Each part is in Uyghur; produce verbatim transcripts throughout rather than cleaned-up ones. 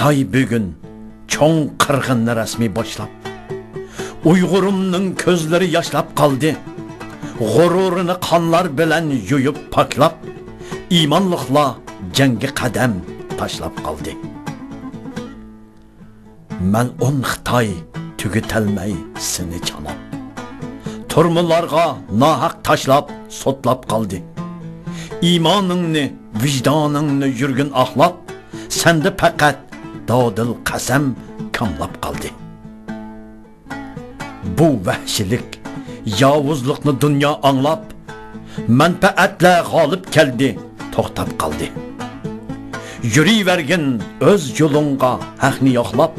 خىتاي بۈگۈن چوڭ قىرغىننى رەسمىي باشلاپ، ئۇيغۇرۇمنىڭ كۆزلىرى ياشلاپ قالدى. غۇرۇرىنى قانلار بىلەن يۇيۇپ پاكلاپ، ئىمانلىقلار جەڭگە قەدەم تاشلاپ قالدى. مەلئۇن خىتاي تۈگىتەلمەي سېنى چاناپ، تۈرمىلارغا ناھەق تاشلاپ، سوتلاپ قالدى. ئىمانىڭنى، ۋىجدانىڭنى يۈرگىن ئاقلاپ، سەندە پەقەت دادىل قەسەم كاملاپ قالدى. بۇ ۋەھشىيلىك، ياۋۇزلۇقنى دۇنيا ئاڭلاپ، مەنپەئەتلەر غالىب كەلدى، توختاپ قالدى. يۈرۈۋەرگىن ئۆز يولۇڭغا ھەقنى يوقلاپ،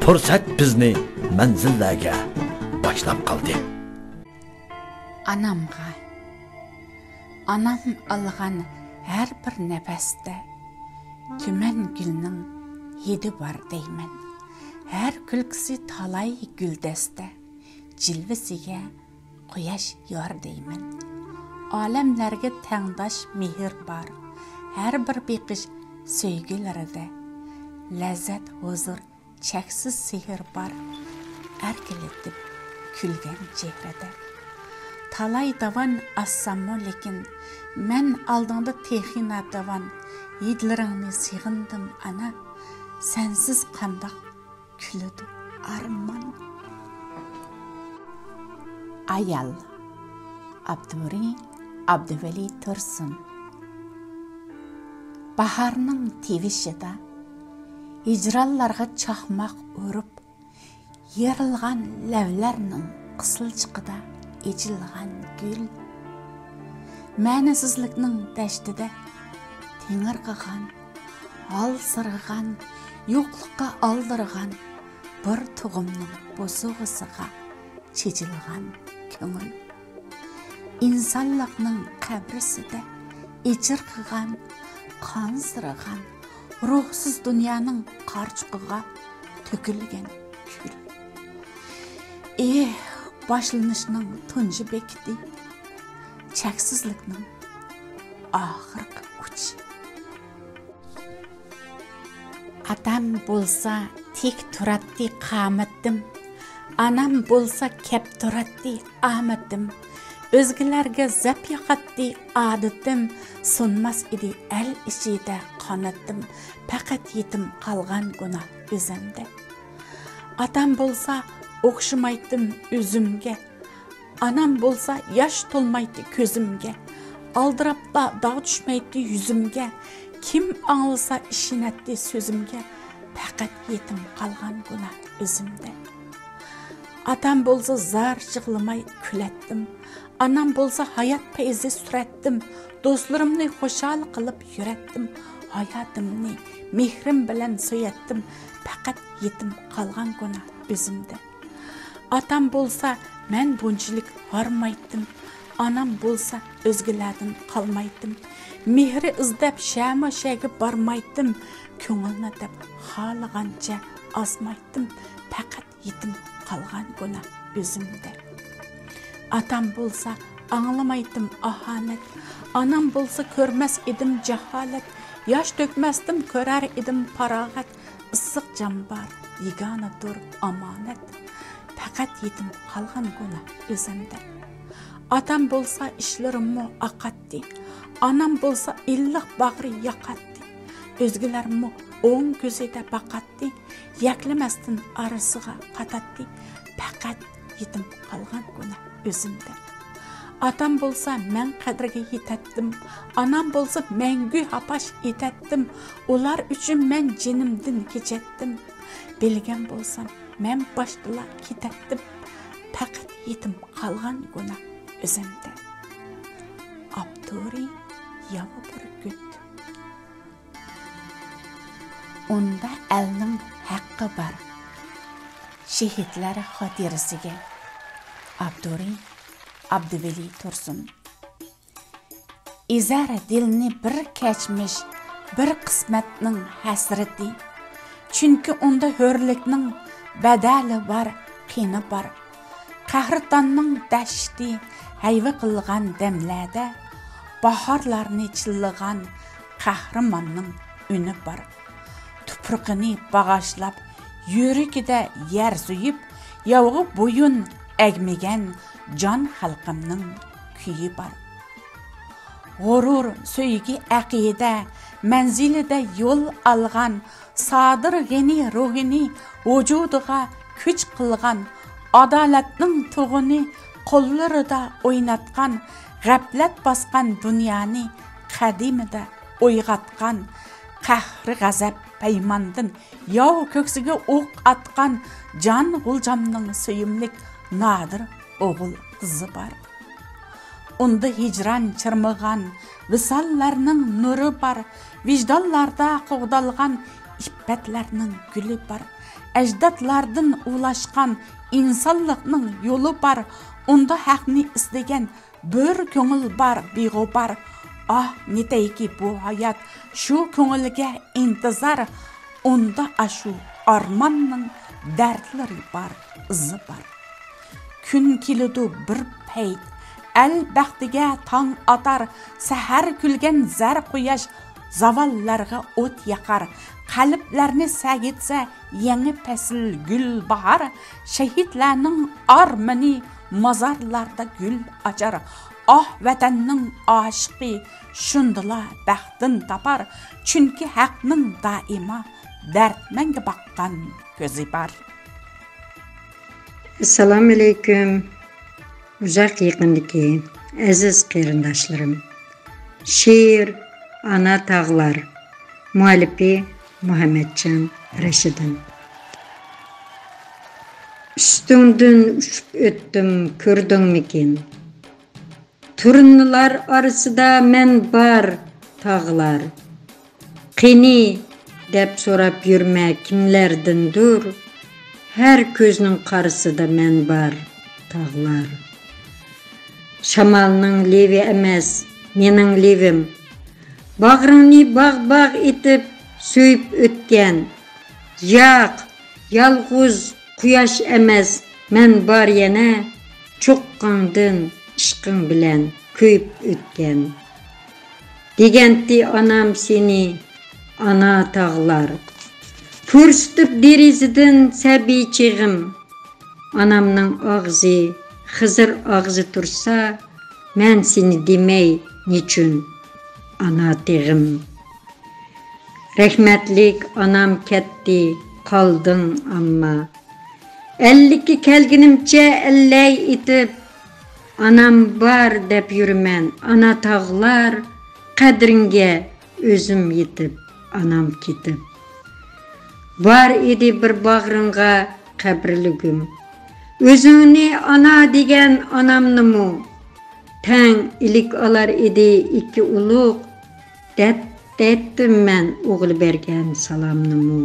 پۇرسەت بىزنى مەنزىللەرگە باشلاپ قالدى. ئانامغا. ئانام ئالغان ھەر بىر نەپەستە، تۈمەن گۈلنىڭ ھىدى بار دەيمەن. ھەر كۈلكىسى تالاي گۈلدەستە، جىلۋىسىگە قۇياش يار دەيمەن. ئالەملەرگە تەڭداش مېھىر بار، ھەر بىر بېقىش سۆيگۈلىرىدە، لەززەت، ھۇزۇر، چەكسىز سېھىر بار، ئەركىلىتىپ كۈلگەن چېھرىدە. تالاي داۋان ئاسساممۇ لېكىن، مەن ئالدىڭدا تېخى ناتاۋان. ھىدلىرىڭنى سېغىندىم ئانا، سەنسىز قانداق كۈلىدۇ ئارمان. ئايال. ئاپتورى: ئابدۇۋەلى تۇرسۇن. باھارنىڭ تىۋىشىدا ھىجرانلارغا چاقماق ئۇرۇپ، يېرىلغان لەۋلەرنىڭ قىسىلچىقىدا ئېچىلغان گۈل. مەنىسىزلىكنىڭ دەشتىدە تېڭىرقىغان، ھالسىرىغان، يوقلۇققا ئالدىرىغان بىر تۇغۇمنىڭ بوسۇغىسىغا چېچىلغان كۆڭۈل. ئىنسانلىقنىڭ قەبرىسىدە ئېچىرقىغان، قانسىرىغان، روھسىز دۇنيانىڭ قارچۇقىغا تۆكۈلگەن كۈل. ئېھ، باشلىنىشنىڭ تۇنجى بېكىتى، چەكسىزلىكنىڭ ئاخىرقى ئۇچى. ئاتام بولسا تىك تۇراتتى قامىتىم، ئانام بولسا كەپ تۇراتتى ئامىتىم. ئۆزگىلەرگە زەپ ياقاتتى ئادىتىم، سۇنماس ئىدى ئەل ئىچىدە قانىتىم، پەقەت يېتىم قالغان گۇناھ ئۆزۈمدە. ئاتام بولسا ئوخشىمايتتىم ئۈزۈمگە، ئانام بولسا ياش تولمايتتى كۆزۈمگە، ئالدىراپلا داغ چۈشمەيتتى يۈزۈمگە، كىم ئاڭلىسا ئىشىنەتتى سۆزۈمگە، پەقەت يېتىم قالغان گۇناھ ئۆزۈمدە. ئاتام بولسا زار يىغلىماي كۈلەتتىم، ئانام بولسا ھايات پەيزى سۈرەتتىم، دوستلىرىمنى خۇشال قىلىپ يۈرەتتىم، ھاياتىمنى مېھرىم بىلەن سۆيەتتىم، پەقەت يېتىم قالغان گۇناھ ئۆزۈمدە. ئاتام بولسا مەن بۇنچىلىك ھارمايتتىم، ئانام بولسا ئۆزگىلەردىن قالمايتتىم. مېھرى ئىزدەپ شەمۇ شەگە بارمايتتىم، كۆڭۈلنى دەپ خالىغانچە ئازمايتتىم، پەقەت يېتىم قالغان گۇناھ ئۆزۈمدە. ئاتام بولسا ئاڭلىمايتتىم ئاھانەت، ئانام بولسا كۆرمەس ئىدىم جاھالەت، ياش تۆكمەستىم كۆرەر ئىدىم پاراغەت، ئىسسىق جان بار يېگانىدۇر ئامانەت، پەقەت يېتىم قالغان گۇناھ ئۆزۈمدە. ئاتام بولسا ئىشلىرىممۇ ئاقاتتى، ئانام بولسا ئىللىق باغرى ياقاتتى، ئۆزگىلەرمۇ ئوڭ كۆزىدە باقاتتى، يەكلىمەستىن ئارىسىغا قاتاتتى، پەقەت يېتىم قالغان گۇناھ ئۆزۈمدە. ئاتام بولسا مەن قەدرىگە يېتەتتىم، ئانام بولسا مەڭگۈ ھاپاش ئېتەتتىم، ئۇلار ئۈچۈن مەن جېنىمدىن كېچەتتىم. بىلگەن بولسام مەن باشتىلا كېتەتتىم، پەقەت يېتىم قالغان گۇناھ ئۆزۈمدە. ئاپتورى: ياۋا بۈركۈت. ئۇندا ئەلنىڭ ھەققى بار، شېھىتلەر خاتىرىسىگە. ئاپتورى: ئابدۇۋەلى تۇرسۇن. ئېزەر دىلنى بىر كەچمىش، بىر قىسمەتنىڭ ھەسرىتى. چۈنكى ئۇندا ھۆرلۈكنىڭ بەدەلى بار، قېنى بار. قەھرىتاننىڭ دەشتى ھەيۋە قىلغان دەملەردە، باھارلارنى چىللىغان قەھرىماننىڭ ئۈنى بار. تۇپرىقىنى باغاشلاپ، يۈرىكىدە يەر سۆيۈپ، ياۋغا بويۇن ئەگمىگەن جان خەلقىمنىڭ كۈيى بار. غۇرۇر، سۆيگۈ، ئەقىدە مەنزىلىدە يول ئالغان، سادىر غېنى روھىنى ۋۇجۇدىغا كۈچ قىلغان، ئادالەتنىڭ تۇغىنى قوللىرىدا ئويناتقان، غەپلەت باسقان دۇنيانى قەدىمىدە ئويغاتقان، قەھرى غەزەپ پەيماندىن ياۋ كۆكسىگە ئوق ئاتقان جان غۇلجامنىڭ سۆيۈملۈك نادىر ئوغۇل قىزى بار. ئۇندا ھىجران چىرمىغان ۋىساللارنىڭ نۇرى بار، ۋىجدانلاردا قوغدالغان ئىپپەتلەرنىڭ گۈلى بار، ئەجدادلاردىن ئۇلاشقان ئىنسانلىقنىڭ يولى بار، ئۇندا ھەقنى ئىزدىگەن بىر كۆڭۈل بار، بىغۇبار. ئاھ، نېتەيكى بۇ ھايات شۇ كۆڭۈلگە ئىنتىزار. ئۇندا ئاشۇ ئارماننىڭ دەردلىرى بار، ئىزى بار. كۈن كېلىدۇ بىر پەيت، ئەل بەختىگە تاڭ ئاتار. سەھەر كۈلگەن زەر قۇياش زاۋاللارغا ئوت ياقار. قەلبلەرنى سەگىتسە يېڭى پەسىل گۈل باھار، شەھىدلەرنىڭ ئارمىنى مازارلاردا گۈل ئاچار. ئاھ، ۋەتەننىڭ ئاشىقى شۇندىلا بەختىن تاپار، چۈنكى ھەقنىڭ دائىما دەردمەنگە باققان كۆزى بار. ئەسسالامۇئەلەيكۇم، ئۇزاق يېقىندىكى ئەزىز قېرىنداشلىرىم. شېئىر ئانا تاغلار. مۇئەللىپى مۇھەممەتجان رەشىدىن. ئۈستۈڭدىن ئۇچۇپ ئۆتتۈم، كۆردۈڭمىكىن؟ تۇرنىلار ئارىسىدا مەن بار، تاغلار. قېنى، دەپ سوراپ يۈرمە كىملەردىندۇر، ھەر كۆزنىڭ قارىسىدا مەن بار، تاغلار. شامالنىڭ لېۋى ئەمەس، مېنىڭ لېۋىم. باغرىڭنى باغ-باغ ئېتىپ سۆيۈپ ئۆتكەن. ياق، يالغۇز قۇياش ئەمەس، مەن بار يەنە، چوققاڭدىن ئىشقىڭ بىلەن كۆيۈپ ئۆتكەن. دېگەنتى ئانام سېنى، ئانا تاغلار. كۆرسىتىپ دېرىزىدىن سەبىي چېغىم. ئانامنىڭ ئاغزى خىزىر ئاغزى تۇرسا، مەن سېنى دېمەي نېچۈن، ئانا تېغىم. رەھمەتلىك ئانام كەتتى، قالدىڭ ئەمما. ئەللىككە كەلگىنىمچە ئەللەي ئېتىپ، ئانام بار دەپ يۈرىمەن، ئانا تاغلار، قەدرىڭگە ئۆزۈم يېتىپ، ئانام كېتىپ. بار ئىدى بىر باغرىڭغا قەبرىلىكىم. ئۆزۈڭنى ئانا دېگەن ئانامنىمۇ، تەڭ ئىلىك ئالار ئىدى ئىككى ئۇلۇغ، دەت-، دەيتتىم مەن ئوغلى بەرگەن سالامنىمۇ.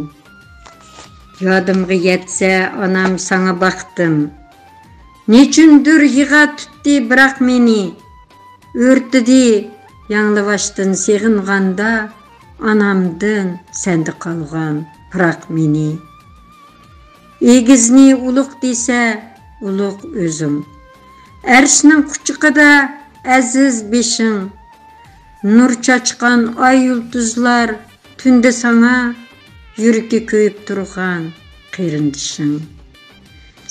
يادىمغا يەتسە ئانام ساڭا باقتىم. نېچۈندۇر يىغا تۇتتى بىراق مېنى. ئۆرتىدى ياڭلىۋاشتىن سېغىنغاندا، ئانامدىن سەندە قالغان پىراق مېنى. ئېگىزنى ئۇلۇغ دېسە، ئۇلۇغ ئۆزۈڭ. ئەرشنىڭ قۇچىقىدا ئەزىز بېشىڭ. نۇر چاچقان ئاي يۇلتۇزلار تۈندە ساڭا يۈرىكى كۆيۈپ تۇرغان قېرىندىشىڭ.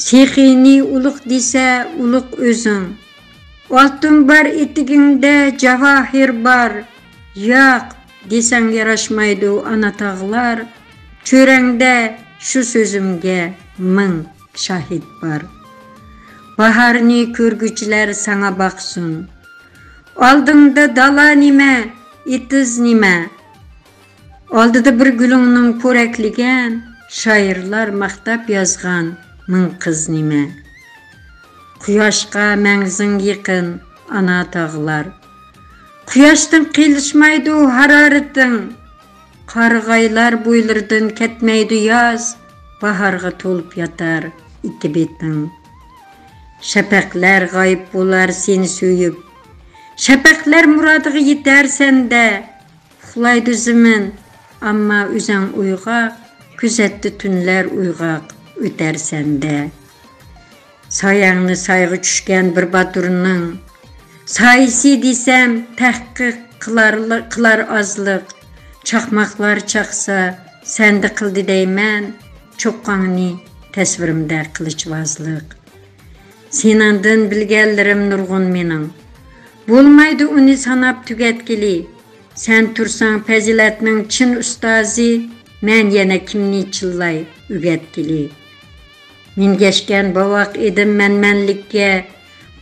سېخىنى ئۇلۇغ دېسە، ئۇلۇغ ئۆزۈڭ. ئالتۇن بار ئېتىكىڭدە، جاۋاھىر بار. ياق دېسەڭ ياراشمايدۇ ئانا تاغلار. چۆرەڭدە شۇ سۆزۈمگە مىڭ شاھىت بار. باھارنى كۆرگۈچىلەر ساڭا باقسۇن. ئالدىڭدا دالا نېمە، ئېتىز نېمە؟ ئالدىدا بىر گۈلۈڭنىڭ پورەكلىگەن، شائىرلار ماختاپ يازغان مىڭ قىز نېمە؟ قۇياشقا مەڭزىڭ يېقىن، ئانا تاغلار. قۇياشتىن قېلىشمايدۇ ھارارىتىڭ. قارىغايلار بويلىرىدىن كەتمەيدۇ ياز، باھارغا تولۇپ ياتار ئىككى بېتىڭ. شەپەقلەر غايىب بولار سېنى سۆيۈپ. شەپەقلەر مۇرادىغا يېتەر سەندە. ئۇخلايدۇ زېمىن، ئەمما ئۆزەڭ ئويغاق، كۆزەتتى تۈنلەر ئويغاق ئۆتەر سەندە. سايەڭنى سايغا چۈشكەن بىر باتۇرنىڭ، سايىسى دېسەم تەھقىق قىلار، قىلار ئازلىق. چاقماقلار چاقسا سەندە قىلدى دەيمەن چوققاڭنى تەسۋىرىمدە قىلىچۋازلىق. سېنىڭدىن بىلگەنلىرىم نۇرغۇن مېنىڭ، بولمايدۇ ئۇنى ساناپ تۈگەتكىلى. سەن تۇرساڭ پەزىلەتنىڭ چىن ئۇستازى، مەن يەنە كىمنى چىللاي ئۆگەتكىلى. مىنگەشكەن بوۋاق ئىدىم مەنمەنلىككە،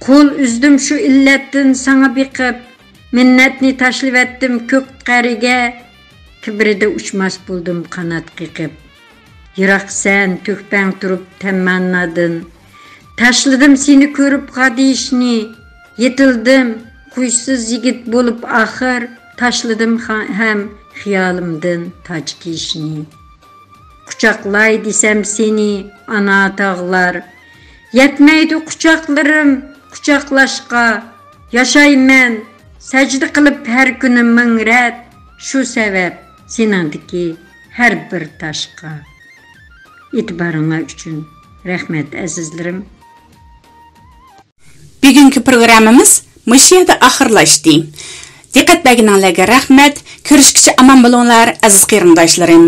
قول ئۈزدۈم شۇ ئىللەتتىن ساڭا بېقىپ، مىننەتنى تاشلىۋەتتىم كۆك قەرىگە، كىبرىدە ئۇچماس بولدۇم قانات قېقىپ. يىراقسەن تۆھپەڭ تۇرۇپ تەمەننادىن، تاشلىدىم سېنى كۆرۈپ غادىيىشنى، يېتىلدىم خۇشسىز يىگىت بولۇپ ئاخىر، تاشلىدىم خا-، ھەم خىيالىمدىن تاج كىيىشنى. قۇچاقلاي دېسەم سېنى ئانا تاغلار، يەتمەيدۇ قۇچاقلىرىم قۇچاقلاشقا. ياشايمەن سەجدە قىلىپ ھەر كۈنى مىڭ رەت، شۇ سەۋەب سېنىڭدىكى ھەر بىر تاشقا. ئېتىبارىڭلار ئۈچۈن رەھمەت، ئەزىزلىرىم. بۈگۈنكى پروگراممىمىز مۇشۇ يەردە ئاخىرلاشتى. دىققەت بەرگىنىڭلارغا رەھمەت. كۆرۈشكىچە ئامان بولۇڭلار، ئەزىز قېرىنداشلىرىم.